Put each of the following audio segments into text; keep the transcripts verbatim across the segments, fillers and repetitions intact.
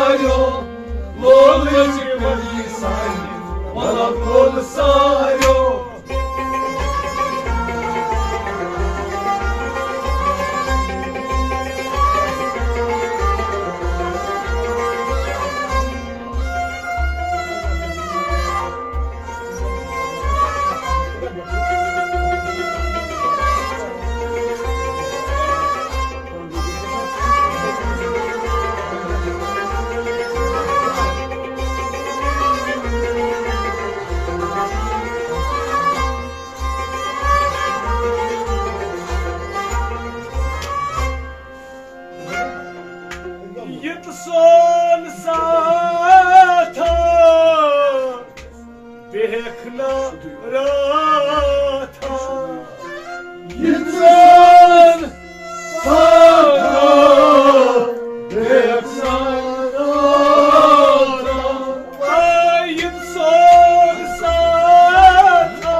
ساریو، لولٕچ پٮ۪ٹھی سانہِ، وَلہٕ کول ساریو۔ یہِ تہٕ سون ساتھا بیہکھ نہ راتھا۔ یہِ تہٕ سون ساتھا بیہکھ نہ راتھا۔ آ، یہِ تہٕ سون ساتھا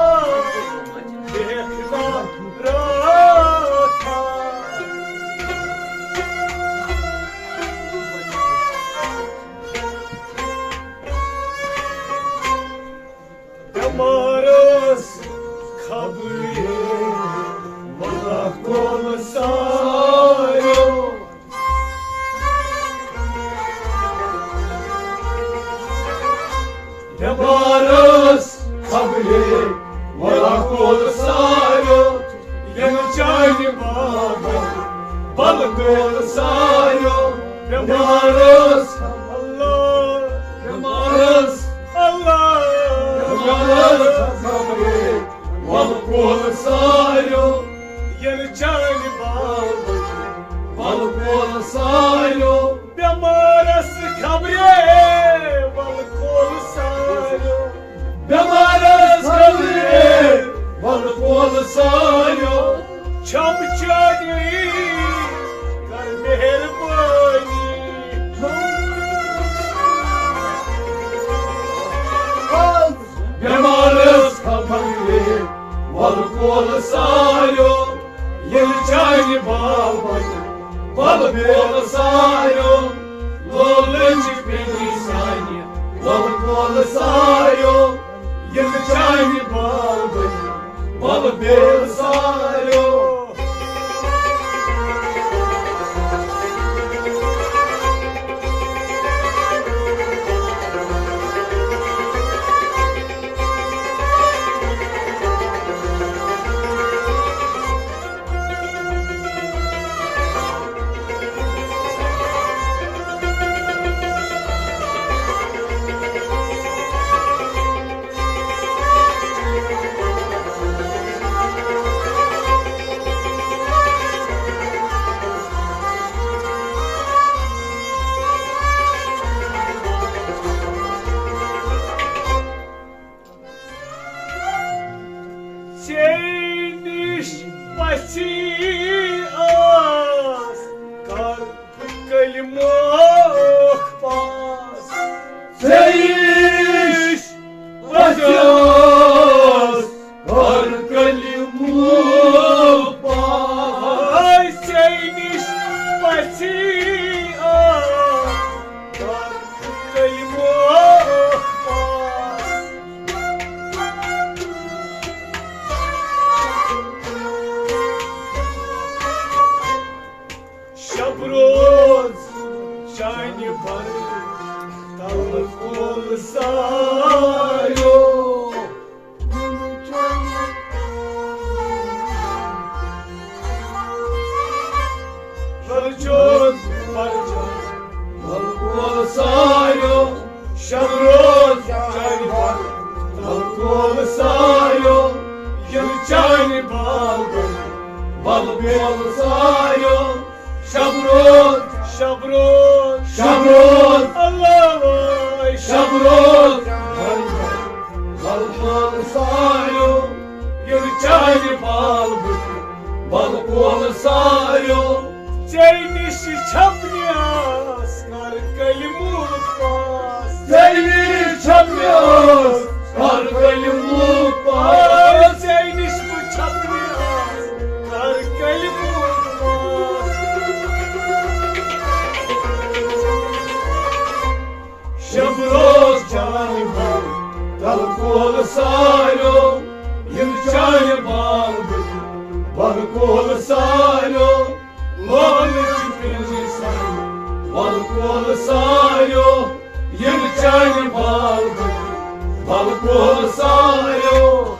بیہکھ نہ راتھا۔ بٮ۪مارس خبرِ وَلہٕ کول ساریو۔ بٮ۪مارس خبرِ وَلہٕ کول ساریو۔ ییٚلہِ چانہِ باپتھ بَلہٕ کول ساریو۔ بٮ۪مارس اللہ، بٮ۪مارس اللہ، بٮ۪مارس خبرِ وَلہٕ کول ساریو۔ ییٚلہِ چانہِ باپتھ بَلہٕ کول ساریو۔ بٮ۪مارس خبرِ وَلہٕ کول ساریو۔ بٮ۪مارس خبرِ وَلہٕ کول ساریو۔ چھَم چٲنی کر مہربٲنی۔ بٮ۪مارس خبرِ وَلہٕ کول ساریو۔ ییٚلہِ چانہِ باپتھ بَلہٕ کول ساریو۔ لولٕچ پٮ۪ٹھی سانہِ وَلہٕ کول ساریو۔ ییٚلہِ چانہِ باپتھ بَلہٕ کول ساریو۔ ژے نِش پژھی ٲس کر کلمُک پاس۔ ژے نِش پژھی ٲس کر کلمُک پاس۔ ژے نِش پژھی ٲس کر کلمُک پاس۔ شب روز چانہِ بر تل کول ساریو۔ رجوز مرجان تل کول ساریو۔ شب روز چانہِ بر تل کول ساریو۔ ییٚلہِ چانہِ باپتھ بَلہٕ کول ساریو۔ شب روز، شب روز، شب روز، اللہ وای، شب روز۔ بَلہٕ کول ساریو۔ ییٚلہِ چانہِ باپتھ بَلہٕ کول ساریو۔ ژے نِش چھپنہِ آس کر کلمُک پاس۔ ژے نِش چھپنہِ آس کر کلمُک پاس۔ ژے نِش بہٕ چھپنہِ آس کر کلمُک پاس۔ تل کول ساریو، یِم چانہِ بال بُتھِ، بل کول ساریو، لولہٕ چھِ پِنجہِ سان، بل کول ساریو، یِم چانہِ بال بُتھِ، بل کول ساریو۔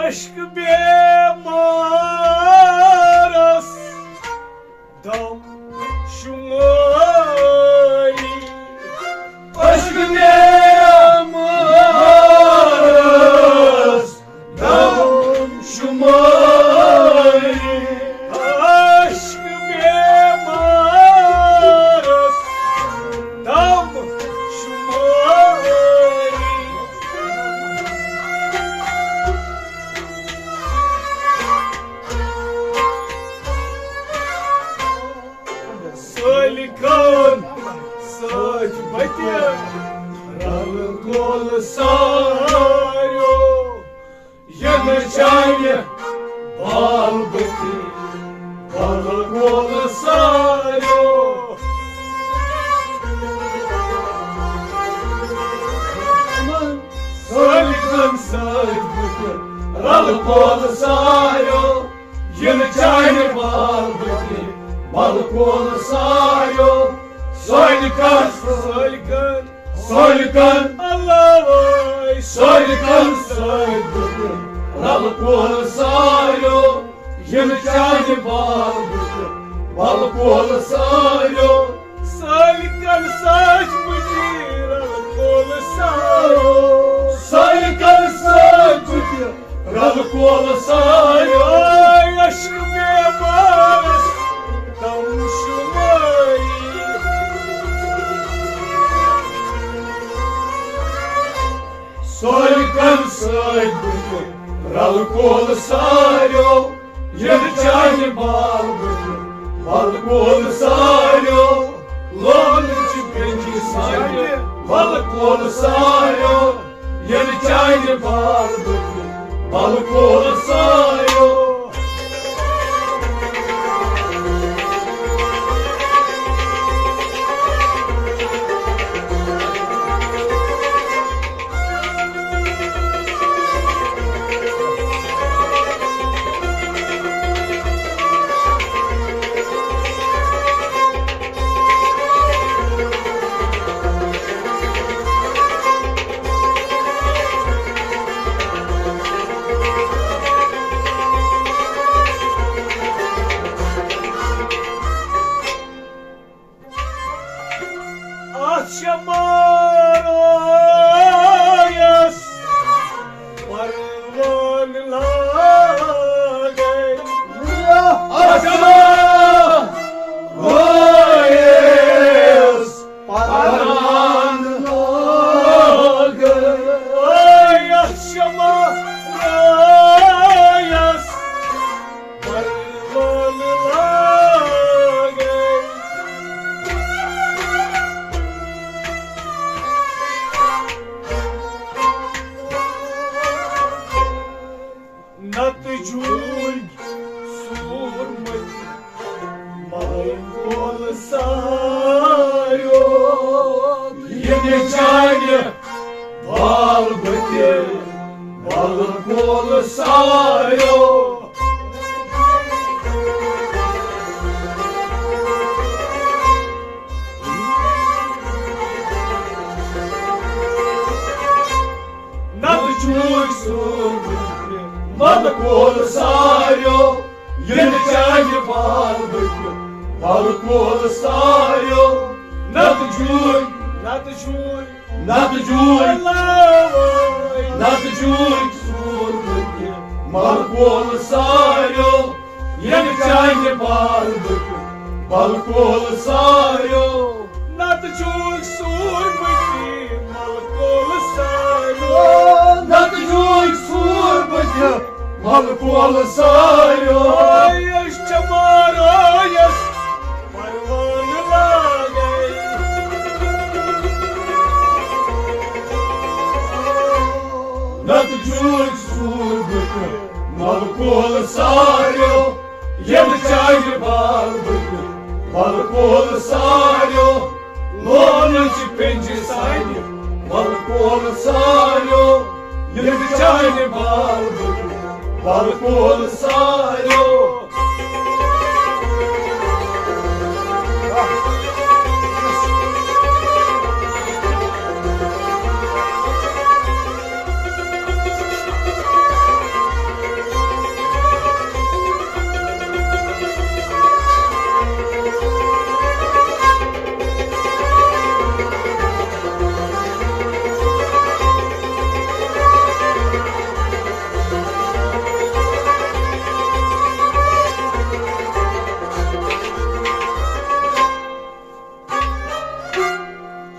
عشق بیمارس دم شماری۔ عشق بیمارس دم شماری۔ عشق بیمارس دم شماری۔ سٲلِکَن سۭتۍ بہٕ تہِ رلہٕ کول ساریو، یِنہٕ چانہِ بال بٕتھِ رلہٕ کول ساریو۔ سٲلِکَن سۭتۍ بہٕ تہِ رلہٕ کول ساریو، یِنہٕ چانہِ بال بٕتھِ بل کول ساریو۔ سٲلِکَن، سٲلِکَن، سٲلِکَن، اللہ وٲے۔ سٲلِکَن سۭتۍ بہٕ تہِ رلہٕ کول ساریو، یِنہٕ چانہِ بال بٕتھِ بل کول ساریو۔ سٲلِکَن سۭتۍ بہٕ تہِ رلہٕ کول ساریو۔ سٲلِکَن سۭتۍ بہٕ تہِ رلہٕ کول ساریو۔ عشق بیمارس دم شماری۔ سٲلِکَن سۭتۍ بہٕ تہِ رلہٕ کول ساریو، یِنہٕ چانہِ بال بٕتھِ بل کول ساریو۔ لولہٕ چھِ پِنجہِ سانہِ بل کول ساریو، یِنہٕ چانہِ بال بٕتھِ بل کول ساریو۔ اتھ شمارس پروان لاگے۔ اتھ شمارس پروان لاگے۔ اتھ شمارس پروان لاگے۔ نتہٕ جوٗلۍ سوٗرمٕتۍ ملہٕ کول ساریو۔ ییٚتہِ چانہِ بال بٕتھِ ملہٕ کول ساریو۔ نتہٕ جوٗلۍ سوٗرمٕتۍ ملہٕ کول ساریو۔ ییٚلہِ چانہِ بال بٕتھِ بل کول ساریو۔ نتہٕ جوٗلۍ، نتہٕ جوٗلۍ، نتہٕ جوٗلۍ۔ اللہ وٲے، نتہٕ جوٗک سوٗر بہٕ تہِ ملکول ساریو، ییٚلہِ چانہِ بال بہٕ تہِ ملکول ساریو۔ نتہٕ جوٗک سوٗر بہٕ تہِ ملکول ساریو۔ نتہٕ جوٗک سوٗر بہٕ تہِ ملکول ساریو۔ أسۍ چھِ مارو یس پروانہٕ لاگے۔ نتہٕ جوٗک سوٗر بہٕ تہِ ملکول ساریو، ییٚلہِ چانہِ بال بہٕ تہِ ملکول ساریو۔ لونہٕ چھِ پٮ۪نجہِ سانہِ ملکول ساریو، ییٚلہِ چانہِ بال بہٕ تہِ ملکول ساریو۔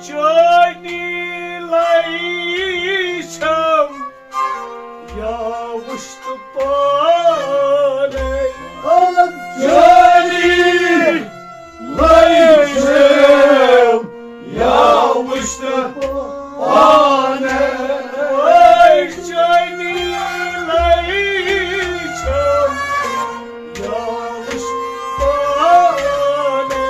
چٲنی لَے چھَم یا وٕچھتہٕ پانَے۔ چٲنی لَے چھَم یا وٕچھتہٕ پانَے۔ چٲنی لَے چھَم یا وٕچھتہٕ پانَے۔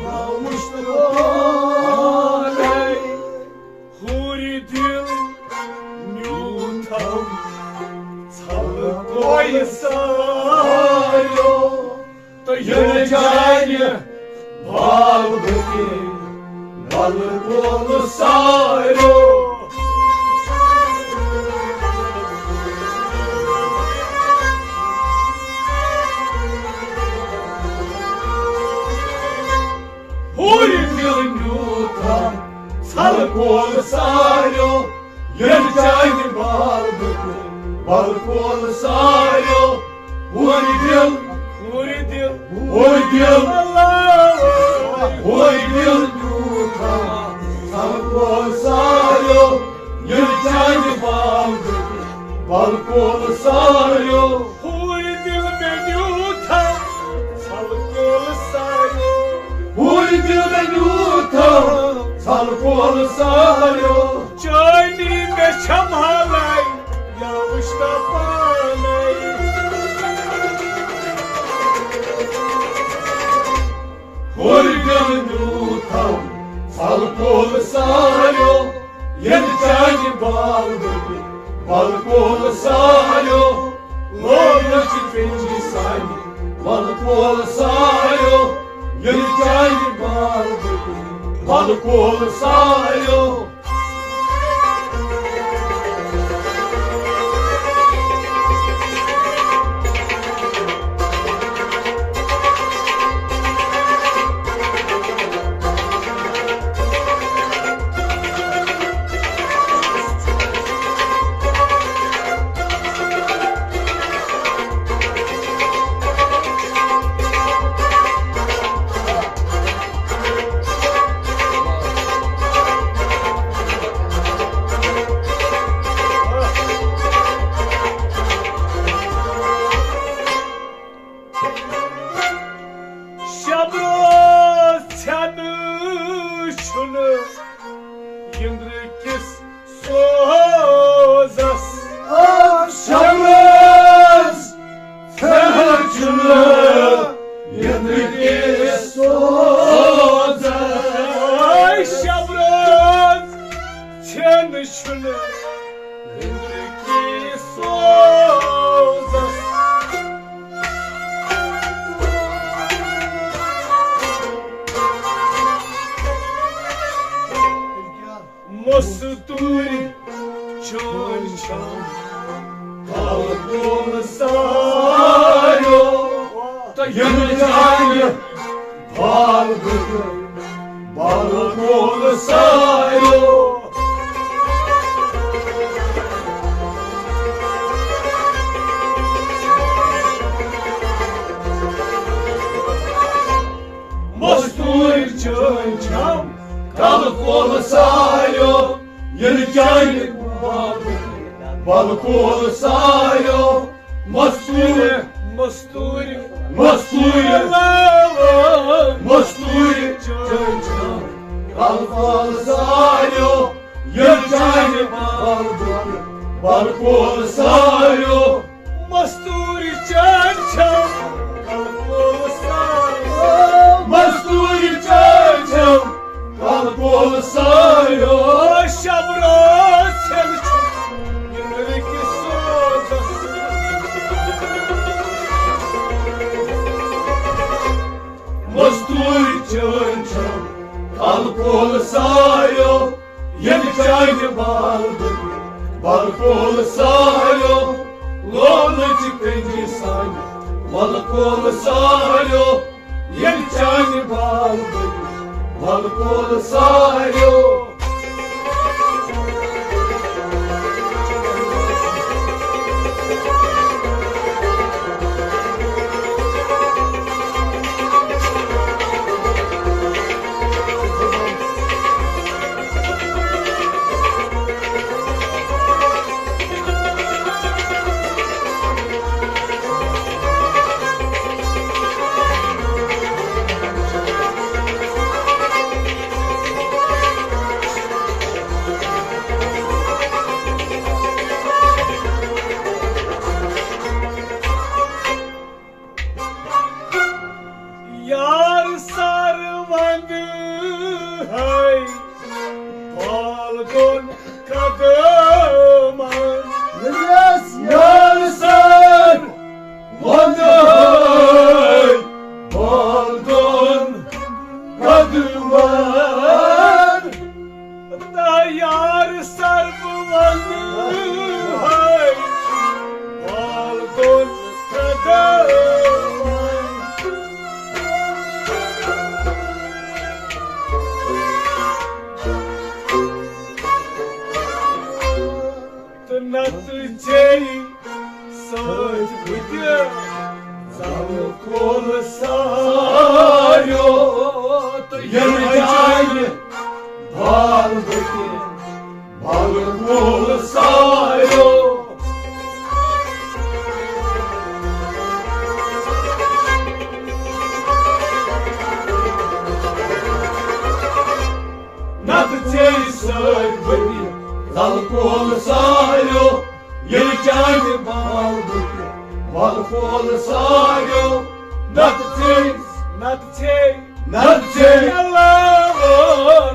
یا وٕچھتہٕ پانَے۔ ہورِ دِل نیوٗتھم ژھلہٕ کویہِ ساریو۔ تہٕ ییٚلہِ چانہِ بال بہٕ تہِ بلہٕ کول ساریو۔ ہورِ دِل نیوٗتھم ژھلہٕ کول ساریو۔ ییٚلہِ چانہِ بال بہٕ تہِ بلہٕ کول ساریو۔ ہورِ دِل، ہورِ دِل، ہورِ دِل، اللہ۔ ہورِ دِل نیوٗتھم ژھلہٕ کول ساریو۔ ییٚلہِ چانہِ بال بہٕ تہِ بلہٕ کول ساریو۔ ہورِ دِل مےٚ نیوٗتھم ژھلہٕ کول ساریو۔ ہورِ دِل مےٚ نیوٗتھم ژھلہٕ کول ساریو۔ چٲنی مےٚ چھَم حالے یا وٕچھتہٕ پانَے۔ ہورِ دِل نیوٗتھم ژھلہٕ کول ساریو۔ ییٚلہِ چانہِ بال بہٕ تہِ بلہٕ کول ساریو۔ لونہٕ چھِ پٮ۪نجہِ سانہِ بلہٕ کول ساریو۔ ییٚلہِ چانہِ بال بہٕ تہِ بلہٕ کول ساریو۔ شب روز ژھٮ۪نہٕ چھُنہٕ یِندرٕ کِس سوزس۔ شب روز ژھٮ۪نہٕ چھُنہٕ یِندرٕ کِس سوزس۔ شب روز ژھٮ۪نہٕ چھُنہٕ یِندرٕ کِس سوزس۔ مستوٗرۍ چٲنۍ چھَم کالہٕ کول ساریو۔ تہٕ یِم چانہِ بال بہٕ تہِ کول ساریو۔ مستوٗرۍ چٲنۍ چھم کل کول ساریو، ییٚلہِ چانہِ بال بل کول ساریو۔ مستوٗرۍ، مستوٗرۍ، مستوٗرۍ، مستوٗرۍ، چٲنۍ چھم کل کول ساریو، ییٚلہِ چانہِ بال بل کول ساریو۔ مستوٗرۍ چٲنۍ چھم کل کول ساریو۔ مستوٗرۍ چٲنۍ چھم کل کول ساریو۔ شب روز ژھٮ۪ن چھُ یِنہٕ کِس سوزس۔ مستوٗرۍ چٲنۍ چھم کل کول ساریو۔ ییٚلہِ چانہِ بال بٔرۍ بل کول ساریو، لولہٕ چہِ کنجہِ سانہِ ول کول ساریو۔ ییٚلہِ چانہِ بال بٔرۍ بل کول ساریو۔ یار سر ونٛدٕ ہے بال دۄن قدمن۔ ییٚلہِ یار سر ونٛدٕ ہے بال دۄن قدمن۔ تیار سر بہٕ ونہٕ ہے، بال دۄن قدمن۔ تہٕ نتہٕ چے سۭتۍ بہٕ تہِ زالہٕ کول ساریو۔ تہٕ ییٚلہِ چانہِ بال بہٕ تہِ بل کول ساریو۔ نتہٕ ژے سۭتۍ بہٕ تہِ زالہٕ کول ساریو۔ ییٚلہِ چانہِ بال بہٕ تہِ بل کول ساریو۔ نتہٕ ژے، نتہٕ ژے، نتہٕ ژے،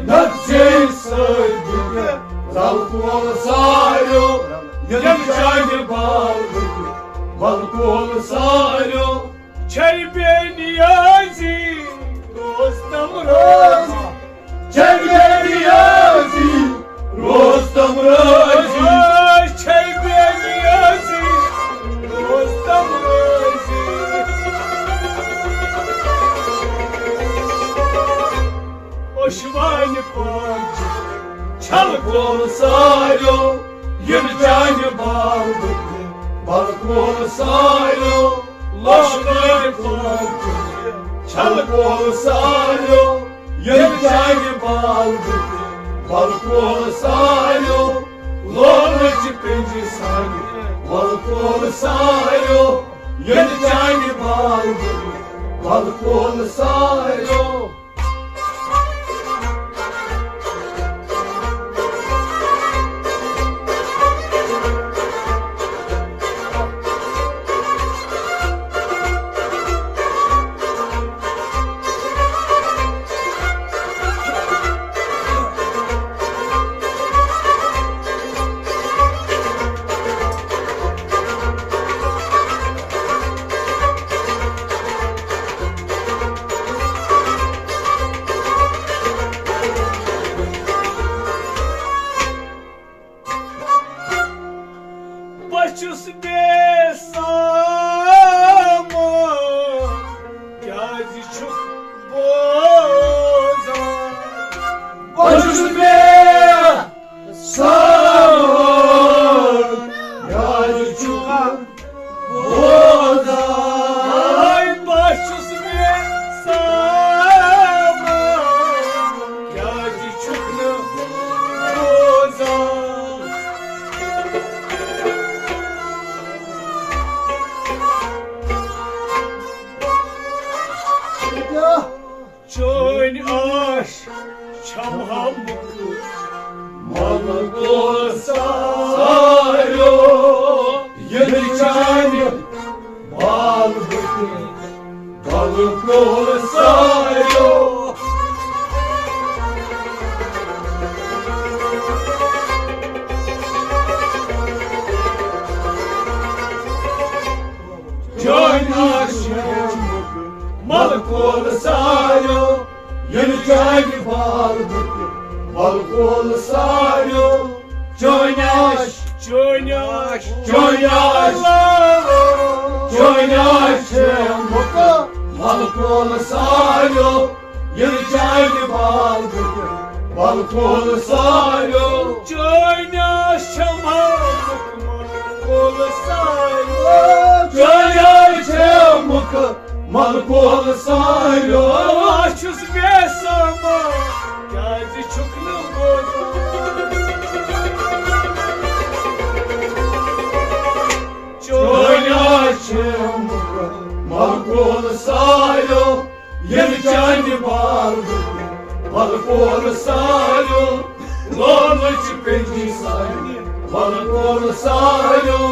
نتہٕ ژے سۭتۍ بہٕ تہِ زالہٕ کول ساریو۔ ییٚلہِ چانہِ بال بہٕ تہِ بل کول ساریو۔ چھے بے نیازی دوستم روزی۔ چھے بے نیازی روستم رازی۔ چھے بے نیازی روستم رازی۔ اوشوانہِ پاچہِ چھل کول ساریو۔ یِم چانہِ بال بہٕ تہِ بل کول ساریو۔ لوشوانہِ پاچہِ چھل کول ساریو۔ ییٚلہِ چانہِ بال بہٕ تہِ بل کول ساریو۔ لولہٕ چہِ کنجہِ سانہِ ول کول ساریو۔ ییٚلہِ چانہِ بال بہٕ تہِ بل کول ساریو۔ آش چھم ہم ملکو ساریو، ییٚلہِ چانہِ بال بٕتہِ بلکو ساریو۔ چٲنۍ آش چھم ملکول ساریو، ییٚلہِ چانہِ بال بٕتہِ بلکول ساریو۔ چٲنۍ آش، چٲنۍ آش، چٲنۍ آش، چٲنۍ آش چھم ملکول ساریو، ییٚلہِ چانہِ بال بٕتہِ بلکول ساریو۔ چٲنۍ آش چھم ملکول ساریو۔ چٲنۍ آش چھم ملکول ساریو۔ بہٕ چھُس بے سامان، کیٛازِ چھُکھ نہٕ بوزان؟ چٲنۍ آش چھم ملکول ساریو، ییٚلہِ چانہِ بال بٕتہِ بلکول ساریو۔ لولٕچ پینجی سانہِ بلکول ساریو،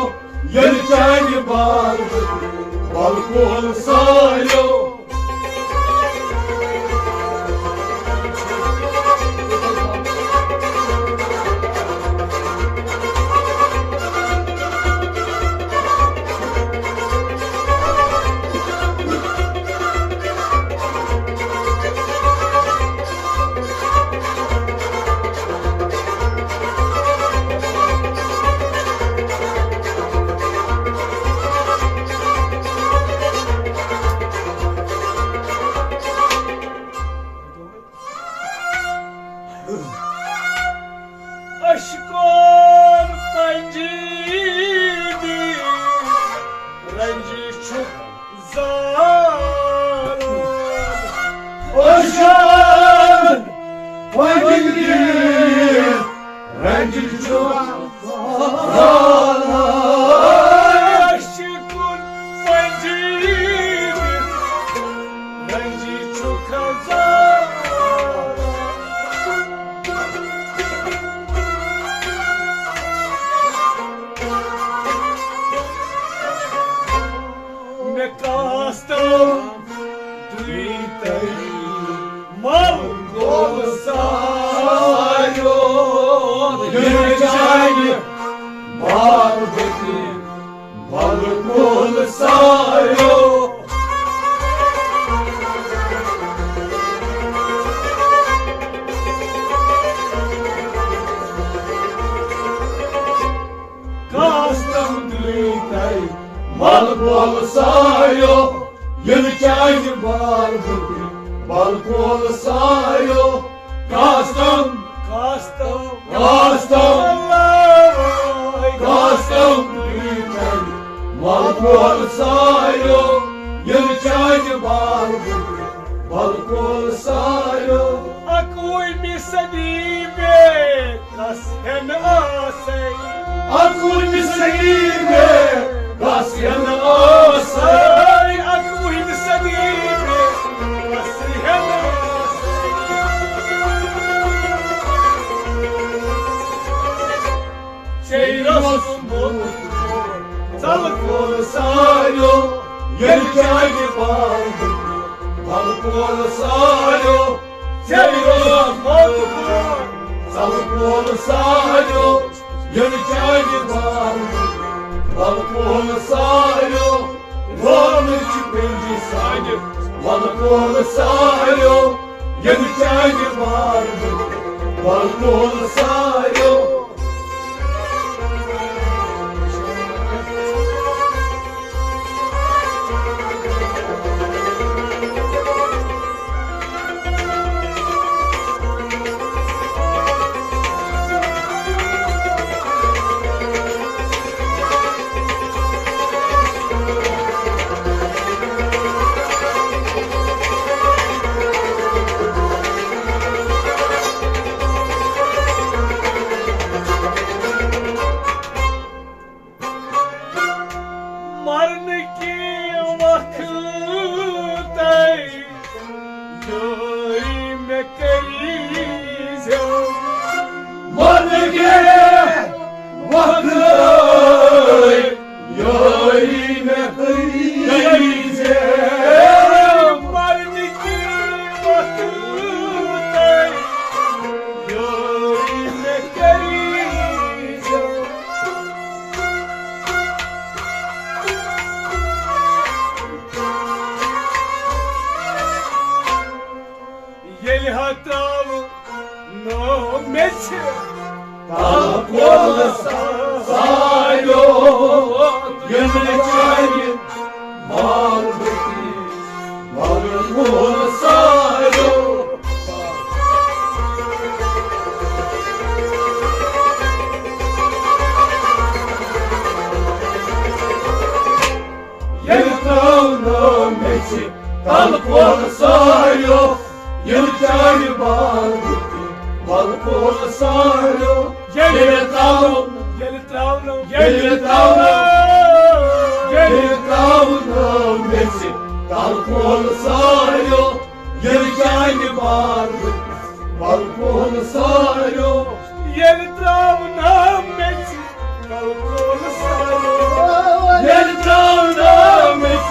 ییٚلہِ چانہِ بال بٕتہِ بلکول ساریو۔ اشکون پنجی دی رنجی چھُ زالان۔ اشکون پنجی دی رنجی چھُ زالان۔ اشکون پنجی دی رنجی چھُ زالان۔ مےٚ کاستم دُیتَے ملکول ساریو، ییٚلہِ چانہِ بال بٕتہِ بلکول ساریو۔ کاستم دُیتَے ملکول ساریو، ییٚلہِ چانہِ بال بٕتہِ بلکول ساریو۔ کاستم، کاستم، کاستم، اللہ، کاستم دُیتَے ملکول ساریو، ییٚلہِ چانہِ بال بٕتہِ بلکول ساریو۔ اکوُہمہِ صدی مےٚ کس ہٮ۪نہٕ آسے۔ اکوُہمہِ صدی مےٚ کس ہٮ۪نہٕ آسے۔ اکوُہمہِ صدی مےٚ کس ہٮ۪نہٕ آسے۔ ژےٚ اوسُم بوٚڑ ژلہٕ کول ساریو، ییٚلہِ چانہِ بال بٕتہِ بلکول ساریو۔ ژےٚ اوسُم بوٚڑ ژلہٕ کول ساریو، ییٚلہِ چانہِ بال بٕتہِ بلکول ساریو۔ لولٕچ پینجی سانہِ بلکول ساریو، ییٚلہِ چانہِ بال بٕتہِ بلکول ساریو۔ مےٚ کٔرۍزیو۔ مرگہِ وقتہٕ یٲری مےٚ کٔرۍزیو۔ مرنٕکہِ وقتہٕ یٲری مےٚ کٔرۍزیو۔ ییٚلہِ ہا ترٛاونو میٚژِ تَل کۄل ساریو، ییٚلہِ چانہِ مال بُتہِ مَل کۄل ساریو۔ ییٚلہِ ترٛاونو میٚژِ تَل کۄل ساریو، ییٚلہِ چانہِ مال بُتہِ مَل کۄل ساریو۔ ییٚلہِ ترٛاونو، ییٚلہِ ترٛاونو، ییٚلہِ ترٛاونو، ییٚلہِ ترٛاونو میٚژِ تَل کۄل ساریو، ییٚلہِ چانہِ مال بُتہِ مَل کۄل ساریو۔ ییٚلہِ ترٛاونو میٚژِ تَل کۄل ساریو۔ ییٚلہِ ترٛاونو میٚژِ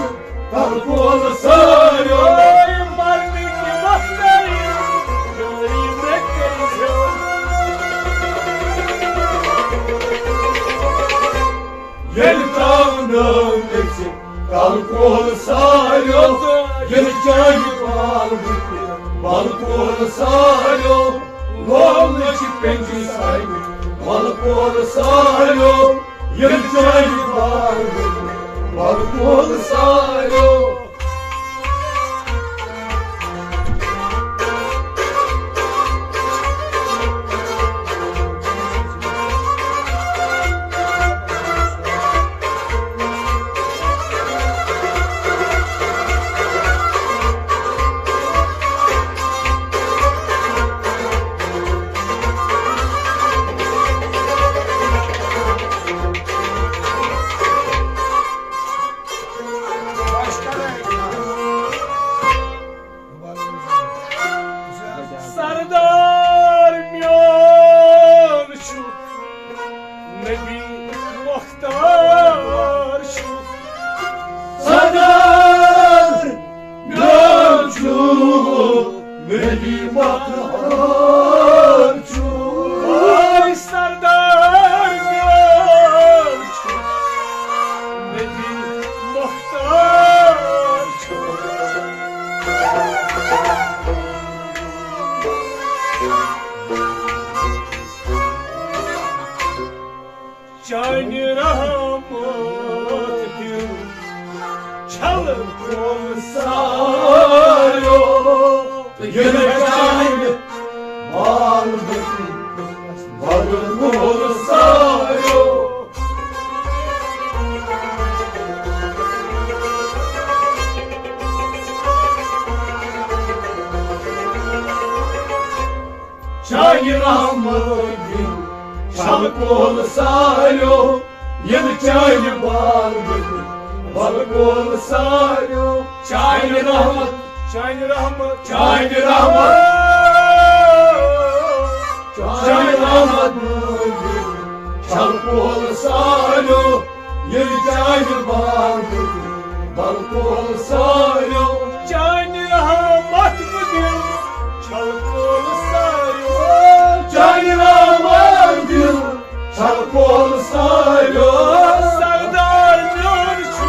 تَل کۄل ساریو۔ مرنٕکہِ وقتہٕ یٲری مےٚ کٔرۍزیو۔ ییٚلہِ ترٛاونو میٚژِ تَل کۄل ساریو، ییٚلہِ چانہِ مال بُتہِ مَل کۄل ساریو۔ لولہٕ چھِ پٮ۪نجہِ سانہِ مَل کۄل ساریو، ییٚلہِ چانہِ مال بُتہِ مَل کۄل ساریو۔ سردار میون چھُ، نبی مختار چھُ۔ سردار میون چھُ، نبی مختار چھُ۔ اے سردار میون چھُ، نبی مختار چھُ۔ چانہِ رحمت دِل چھل کۄل ساریو۔ ییٚلہِ چانہِ مال بُتہِ مَل کۄل ساریو۔ چانہِ رحمت دِل چھل کۄل ساریو، ییٚلہِ چانہِ مال بُتہِ مَل کۄل ساریو۔ چانہِ رحمت، چانہِ رحمت، چانہِ رحمت، چانہِ رحمت دِل چھل کۄل ساریو۔ ییٚلہِ چانہِ مال بُتہِ مَل کۄل ساریو۔ چانہِ رحمت دِل چھل کۄل ساریو۔ چانہِ رحمت دِل چھل کۄل ساریو۔ سردار میون چھُ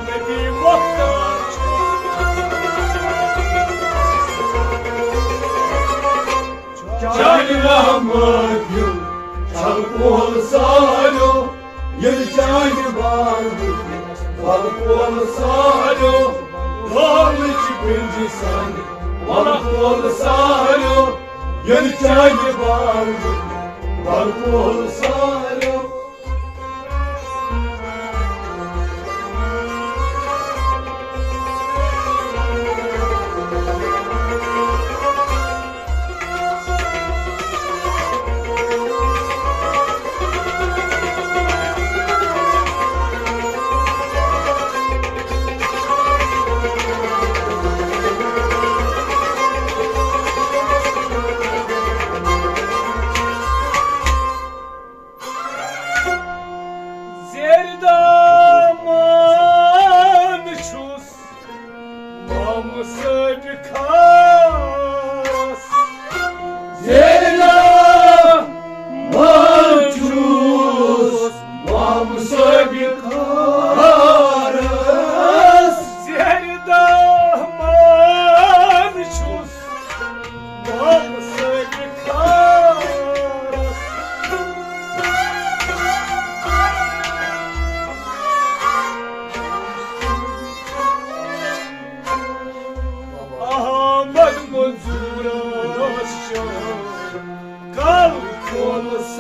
نبی مختار چھُ۔ چانہِ رحمت دِل چھل کۄل ساریو۔ ییٚلہِ چانہِ مال بُتہِ مَل کۄل ساریو۔ لولہٕ چھِ پٮ۪نجہِ سانہِ مَل کۄل ساریو۔ ییٚلہِ چانہِ مال بُتہِ مَل کۄل ساریو۔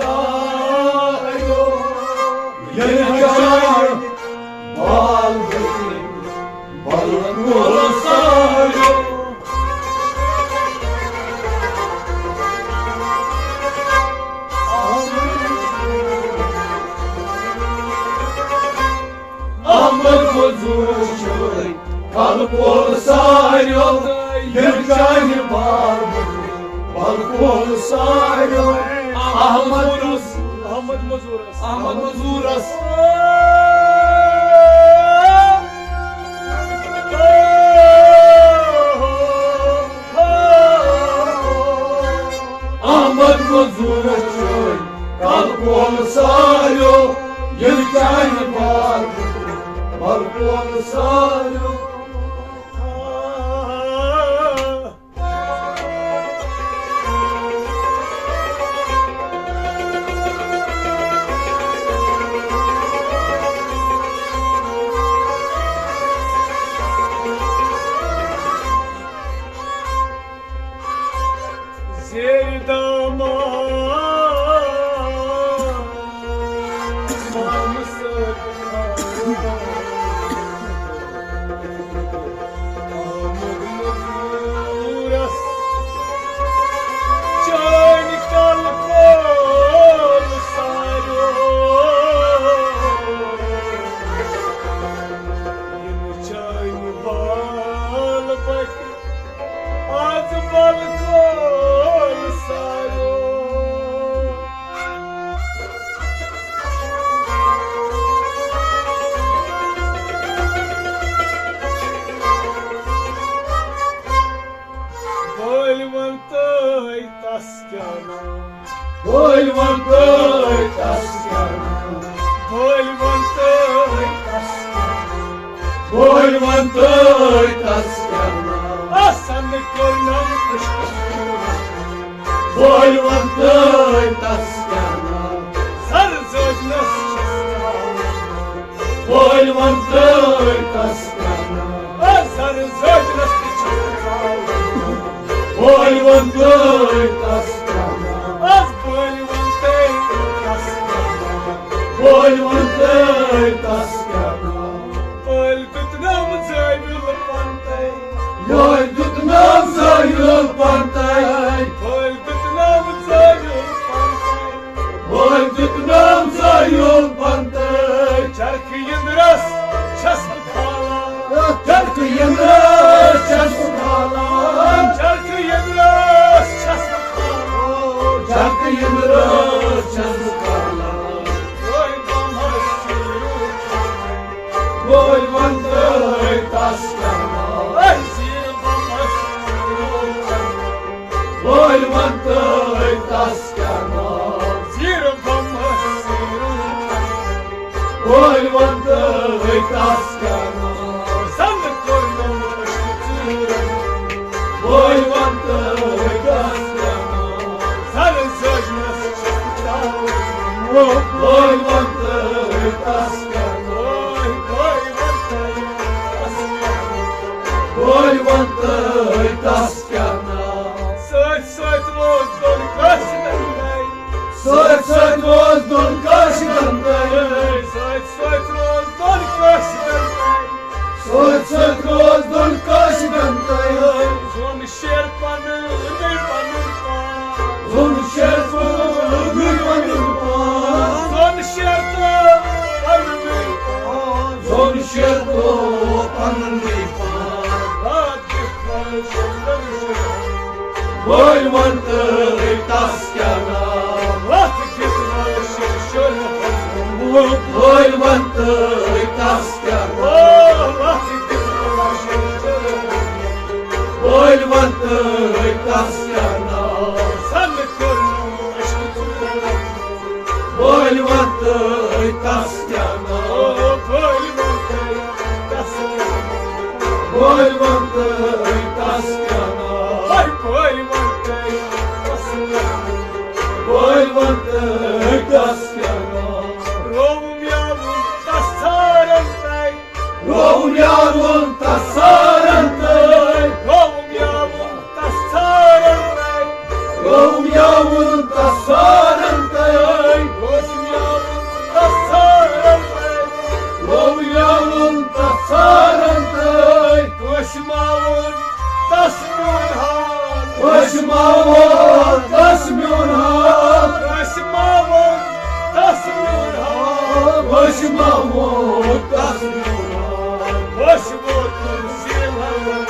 ساریو، ییٚلہِ چانہِ بال بٔتھِ بلکل ساریو۔ احمد مزور چھُے کل کول ساریو، ییٚلہِ چانہِ بال بٔتھِ بلکل ساریو۔ احمد مزور، احمد مزورس، احمد مزورس۔ احمد مزورس چھُے کل کول ساریو، ییٚلہِ چانہِ بال بلکل ساریو۔ زیر دامان مامہٕ سۭتۍ آمُت مزوٗرس چٲنۍ کل کول ساریو۔ یِم چٲنۍ بال بٔتھِ آز بلکل ساریو۔ بٲلۍ وَن تہٕ تس کیٛاہ ناو؟ بٲلۍ وَن تہٕ تس کیٛاہ ناو؟ بٲلۍ وَن تہٕ تس کیٛاہ ناو؟ بٲلۍ وَن تہٕ تس کیٛاہ ناو؟ آسن کوٚرنم عشق صوٗرت۔ بٲلۍ وَن تہٕ تس کیٛاہ ناو؟ سر زٲجنس چھس ناو۔ بٲلۍ وَن تہٕ تس کیٛاہ ناو؟ آ، سر زٲجنس تہِ چھس ناو۔ بٲلۍ وَن تہٕ تس کیٛاہ ناو؟ آز بٲلۍ وَن تہٕ تس کیٛاہ ناو؟ بٲلۍ وَن تہٕ تس کیٛاہ ناو؟ بٲلۍ دیُت ناو زٲوِل پنتَے۔ یہوے دیُت ناو زٲوِل پنتَے۔ بٲلۍ دیُت ناو زٲوِل پنتَے۔ بٲلۍ دیُت ناو زٲوِل پنتَے۔ چرکہٕ یِندرس چھس بہٕ کھالان۔ چرکہٕ یِندرس چھس بہٕ کھالان۔ چرکہٕ یِندرس چھس بہٕ کھالان۔ چرکہٕ یِندرس چھس بہٕ کھالان۔ بٲلۍ بمس چھُ بٲلۍ وَن تہٕ تس کیٛاہ ناو؟ بٲلۍ وَن تہٕ تس کیٛاہ ناو؟ زیٖر بمس۔ بٲلۍ وَن تہٕ تس کیٛاہ ناو؟ زن کوٚرنم عشق ژوٗرن۔ بٲلۍ وَن تہٕ تس کیٛاہ ناو؟ زن زٲجنس چھس ناو۔ بٲلۍ وَن تہٕ تس کیٛاہ ناو؟ بٲلۍ وَن تہٕ تس کیٛاہ ناو؟ بٲلۍ وَن تہٕ تس کیٛاہ ناو؟ سۭتۍ سۭتۍ روز دۄن قٲصدن تہِ۔ سۭتۍ سۭتۍ روز دۄن قٲصدن تہِ۔ سۭتۍ سۭتۍ روز دۄن قٲصدن تہِ۔ سۭتۍ سۭتۍ روز دۄن قٲصدن تہِ۔ زوٚن شیر پنُن پان۔ زوٚن شیر پنُن پان۔ زوٚن شیر تہٕ پنُن پان۔ زوٚن شیر تہٕ پنُن پان۔ راتھ دِتھ پنُن شیر۔ بٲلۍ وَن تہٕ تس کیٛاہ ناو؟ وَتھ دِژمَس شِشُر۔ بٲلۍ وَن تہٕ تس کیٛاہ ناو؟ وَتھ دِژمَس شِشُر۔ بٲلۍ وَن تہٕ تس کیٛاہ ناو؟ زَن کوٚرنم عشق ژوٗرن۔ بٲلۍ وَن تہٕ تس کیٛاہ ناو؟ بٲلۍ وَن تہٕ تس کیٛاہ ناو؟ بٲلۍ وَن تہٕ تس کیٛاہ ناو؟ ہے بٲلۍ وَن تہٕ تس کیٛاہ ناو؟ بٲلۍ وَن تہٕ تس کیٛاہ ناو؟ رووُم یاوُن تس ژھارن تَے۔ رووُم یاوُن تس ژھارن تَے۔ رووُم یاوُن تس ژھارن تَے۔ رووُم یاوُن تس ژھارن تَے۔ ما ووٚن تس میون حال۔ أسۍ ما ووٚن تس میون حال۔ أسۍ ما ووٚن تس میون حال۔ أسۍ ووتُن سیٖلن۔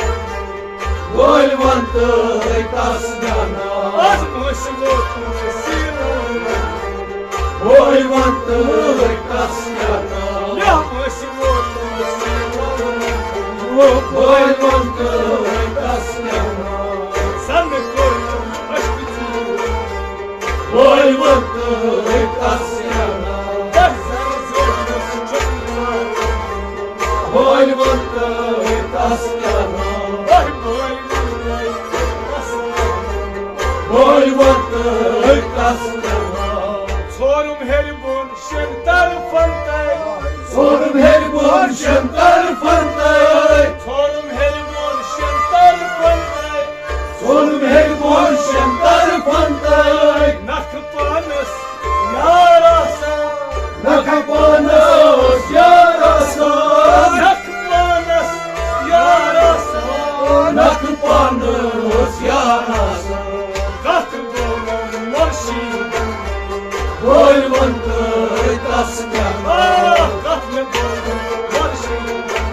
وٲلۍ وَن تہٕ تَس جانا۔ آز أسۍ ووتُن سیٖلن۔ وٲلۍ وَن تہٕ تَس جانا۔ یا أسۍ ووتُن سیٖلن۔ وٲلۍ وَن تہٕ تَس جانا۔ زَن کوٚرُن اَسہِ ژوٗر۔ وٲلۍ وَن تہٕ تَس جانا۔ بہٕ زَن زوجنَس چھُس ژوٗر۔ وٲلۍ وَن تہٕ تَس جانا۔ وٲلۍ وَن تہٕ تَس جانا۔ ژھورُم ہیٚرِ بۄن شٮ۪ن طرفن تہٕ۔ ژھورُم ہیٚرِ بۄن شٮ۪ن طرفن تہٕ۔ ژھورُم ہیٚرِ بۄن شٮ۪ن طرفن تہٕ۔ ژھورُم ہیٚرِ بۄن شٮ۪ن طرفن تہٕ۔ نکھٕ پانس یار آسان۔ نکھٕ پانس یار آسان۔ نکھٕ پانس یار آسان۔ نکھٕ پانس یار آسان۔ کتھ ووٚنُن مُرشیٖدن۔ وٲلۍ وَن تہٕ تَس جانا۔ آ، کتھ مےٚ ووٚنُن مُرشیٖدن۔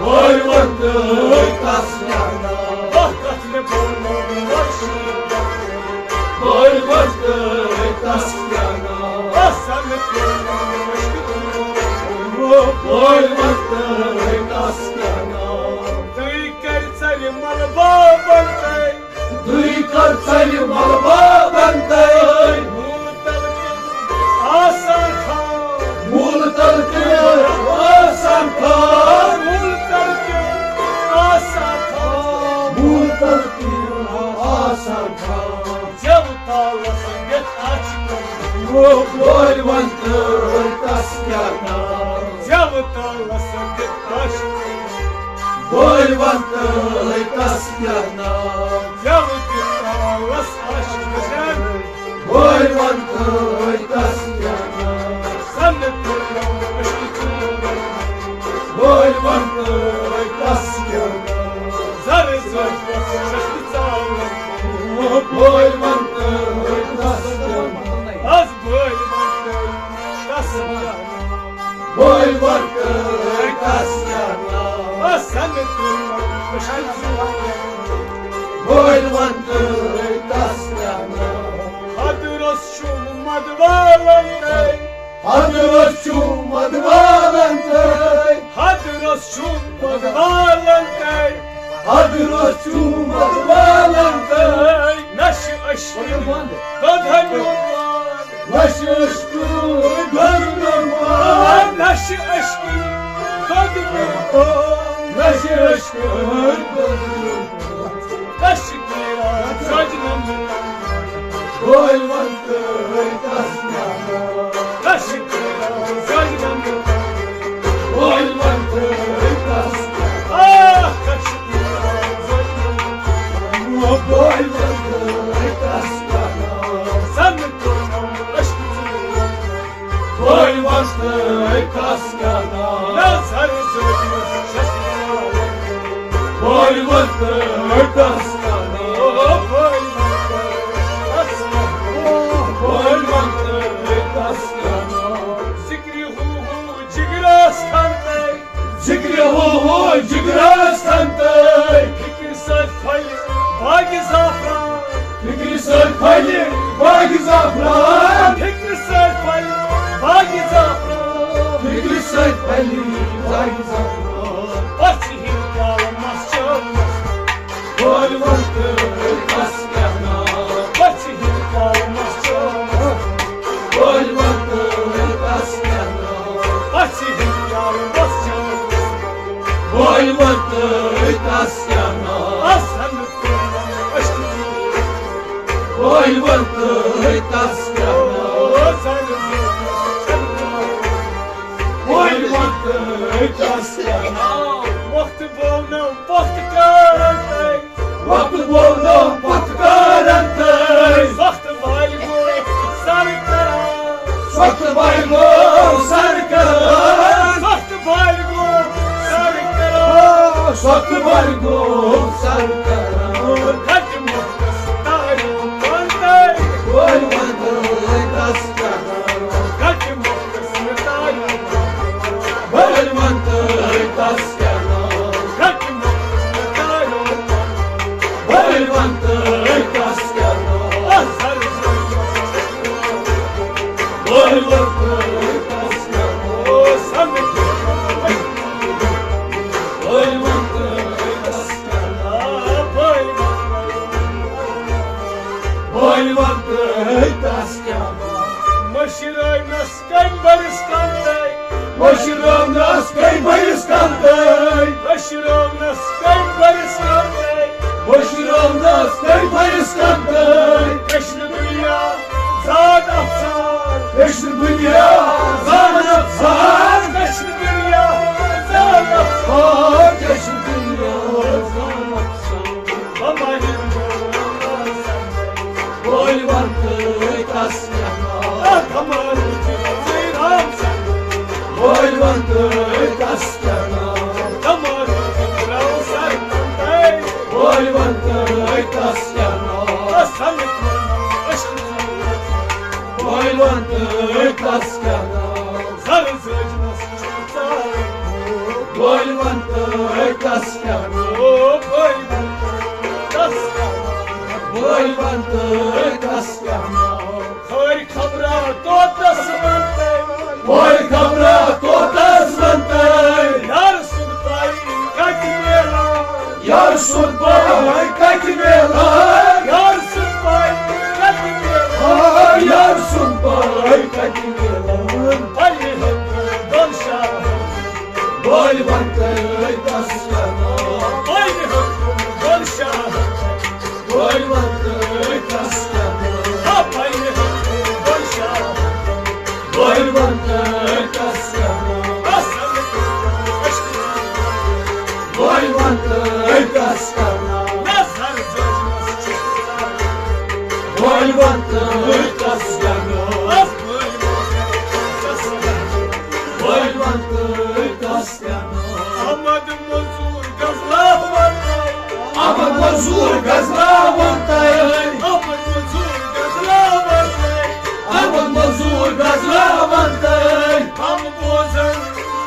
وٲلۍ وَن تہٕ تَس جانا۔ آ، کتھ مےٚ ووٚنُن مُرشیٖدن۔ وٲلۍ وَن تہٕ تَس جانا۔ آ، سَنہٕ ووٚنُن مُرشیٖدن۔ وٲلۍ وَن تہٕ تَس جانا۔ تُہۍ کَرِ ژَرِ مَلہٕ بابَن تہٕ۔ دوی کر ژلہِ ملبابن تہٕ۔ موٗل تل کیُتھ آسان تھاو۔ موٗل تل کیُتھ آسان تھاو۔ موٗل تل کیُتھ آسان تھاو۔ موٗل تل کیُتھ آسان تھاو۔ زٮ۪و تالس دِتھ عاشقن۔ وٲلۍ وَن تہٕ تَس کیٛاہ ناو۔ زٮ۪و تالس دِتھ عاشقن۔ وٲلۍ وَن تہٕ تَس کیٛاہ ناو۔ زٮ۪و تہِ تالس عاشقن۔ وٲلۍ وَن تہٕ تَس کیٛاہ ناو۔ سَنہٕ تُلو أسۍ ژوٗرَن۔ وٲلۍ وَن تہٕ تَس کیٛاہ ناو۔ زَرٕ زٔٹِس چھَس ژالان۔ وٲلۍ وَن تہٕ تَس کیٛاہ ناو۔ آز وٲلۍ وَن تہٕ تَس کیٛاہ ناو۔ وٲلۍ وَن تہٕ تَس کیٛاہ ناو۔ آ، سَنہٕ تُلو أسۍ ژوٗرَن۔ وٲلۍ وَن تہٕ تَس کیٛاہ ناو۔ حضرت چھُم مدوالن تہٕ۔ حضرت چھُم مدوالن تہٕ۔ حضرت چھُم مدوالن تہٕ۔ حضرت چھُم مدوالن تہٕ۔ نہ چھِ عشقہٕ دۄدھٕ میون۔ نہ چھِ عشقہٕ دۄدھٕ میون۔ نہ چھِ عشقہٕ دۄدھٕ میون۔ نہ چھِ عشقہٕ دۄدھٕ میون۔ کشمیٖرا سجنم۔ وٲلۍ وَن تہٕ تَس کیٛاہ ناو۔ کشمیٖرا سجنم۔ وٲلۍ وَن تہٕ تَس کیٛاہ ناو۔ آ، کشمیٖرا سجنم۔ وٲلۍ وَن تہٕ تَس کیٛاہ ناو۔ زَن کوٚرنم عشق ژوٗر۔ وٲلۍ وَن تہٕ تَس کیٛاہ ناو۔ نظر زٲنِس چھَس ناو۔ وٲلۍ وَن تہٕ تَس کیٛاہ ناو۔ وٲلۍ وَن تہٕ تَس کیٛاہ ناو۔ وٲلۍ وَن تہٕ تَس کیٛاہ ناو۔ ذِکرِ ہو ہو جِگرَس کھنتَے۔ ذِکرِ ہو ہو جِگرَس کھنتَے۔ فِکرِ سۭتۍ پھۄلہِ باغِ زعفران۔ فِکرِ سۭتۍ پھۄلہِ باغِ زعفران۔ فِکرِ سۭتۍ پھۄلہِ باغِ زعفران۔ فِکرِ سۭتۍ پھۄلہِ باغِ زعفران۔ پَژھِ ہِنٛدۍ پیالہٕ مَس چٲومٕژ۔ وٲلۍ وَن تہٕ تَس کیٛاہ ناو۔ پَژھِ ہِنٛدۍ پیالہٕ مَس چٲومٕژ۔ وٲلۍ وَن تہٕ تَس کیٛاہ ناو۔ پَژھِ ہِنٛدۍ پیالہٕ مَس چٲومٕژ۔ وٲلۍ وَن تہٕ تَس کیٛاہ ناو۔ آ، سَنہٕ تُلو أسۍ ژوٗرَن۔ وٲلۍ وَن تہٕ تَس کیٛاہ ناو۔ آ، سَنہٕ تُلو أسۍ ژوٗرَن۔ وٲلۍ وَن تہٕ تَس کیٛاہ ناو۔ وقت بولنو پتھ کرن تہٕ۔ وقت بولنو پتھ کرن تہٕ۔ سخت بالہِ گوٚو سر کران۔ سخت بالہِ گوٚو سر کران۔ سخت بالہِ گوٚو سر کران۔ سخت بالہِ گوٚو سر کران۔ لٹہِ مۄکھس ونتہٕ تس کیٛاہ؟ مٔشرٲونس کٔمۍ بٔرِس کندے؟ مٔشرٲونس کٔمۍ بٔرِس کندے؟ مٔشرٲونس کٔمۍ بٔرِس کندے؟ مٔشرٲونس کٔمۍ بٔرِس کندے؟ ہیٚچھ نہٕ دُنیا زان افسان۔ ہیٚچھ نہٕ دُنیا زان افسان۔ ہیٚچھ نہٕ دُنیا زان افسان۔ ہیٚچھ نہٕ دُنیا زان افسان۔ بٲلۍ ون تہٕ تس کیٛاہ ناو؟ بٲلۍ ون تہٕ تس کیٛاہ ناو؟ بٲلۍ ون تہٕ تس کیٛاہ ناو؟ بٲلۍ ون تہٕ تس کیٛاہ ناو؟ بٲلۍ ون تہٕ تس کیٛاہ ناو؟ بٲلۍ ون تہٕ تس کیٛاہ ناو؟ خٲرۍ خبرا طوطس ونتَے۔ خٲرۍ خبرا طوطس ونتَے۔ یار سُنٛد پاے کتہِ میلان؟ یار سُنٛد پاے کتہِ میلان؟ یار سُنٛد پاے کتہِ میلان؟ آ، یار سُنٛد پاے کتہِ میلان؟ پننہِ حقہٕ دۄن شاہن۔ بٲلۍ ون تہٕ تس کیٛاہ ناو؟ پننہِ حقہٕ دۄن شاہن۔ بٲلۍ ون تہٕ تس کیٛاہ ناو؟ آ، پننہِ حقہٕ دۄن شاہن۔ بٲلۍ ون تہٕ تس کیٛاہ ناو؟ بٲلۍ ون تہٕ تس کیٛاہ ناو؟ بٲلۍ ون تہٕ تس کیٛاہ ناو؟ بٲلۍ ون تہٕ تس کیٛاہ ناو؟ احمد مزور غزناوان۔ احمد مزور غزناوان تہٕ۔ احمد مزور غزناوان تہٕ۔ احمد مزور غزناوان تہٕ۔ کم بوزن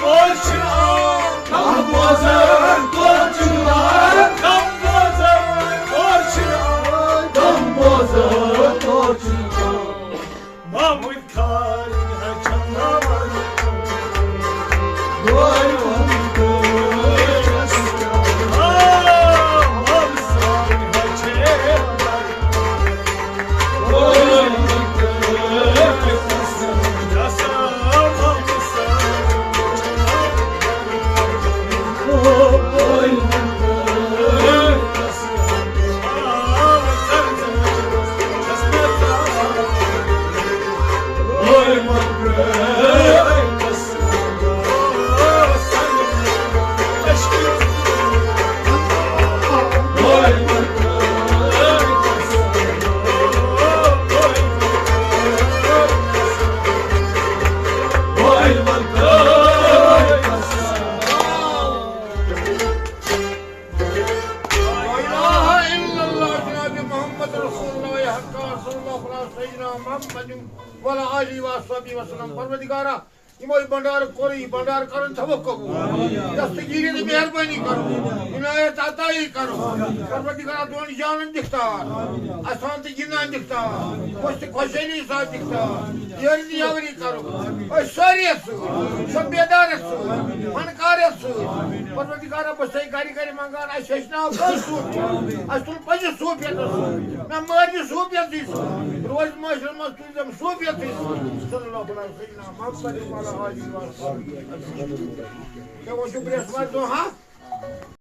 کور چھِ آو۔ کم بوزن کور چھِ آو۔ کم بوزن کور چھِ آو۔ کم بوزن کور چھِ آو۔ محمد خان لا اله الا الله جناب محمد رسول الله حق صلی الله علیه سیدنا محمد وعلی آله و صحبه وسلم۔ پروردگارا، یِمو یہِ بنڈار کوٚر، یہِ بنڈار کرن تھاوو قبول۔ دستگیری تہٕ مہربٲنی کرو، عنایت عطایی کرو۔ پروردگارا، دۄن جانن دِکھ تار، اسان تہٕ جنان دِکھ تار، خۄش تہٕ خۄشحٲلی سان دِکھ تار۔ یٲری تہٕ یاوری کرو أسۍ سٲری یتھ سۭتۍ، سۄ بیدار یتھ سۭتۍ، فنکار یتھ سۭتۍ۔ پروردگارا، بہٕ چھسے گرِ گرِ منگان، اسہِ ہیٚچھناو کٲنٛسہِ صوٗفیت، اسہِ تُل پننِس صوٗفیتس سۭتۍ، مےٚ مٲرۍ یہِ صوٗفیتٕے سۭتۍ، روزِ معاشرس منٛز تُلزٮ۪م صوفیتٕے سۭتۍ۔ صلی اللہ علیہ وسلم۔ محمد وعلی آله وصحبه اجمعین۔ کیٛاہ وۄنۍ چھُ برٛٮ۪سوارِ دۄہ، ہا؟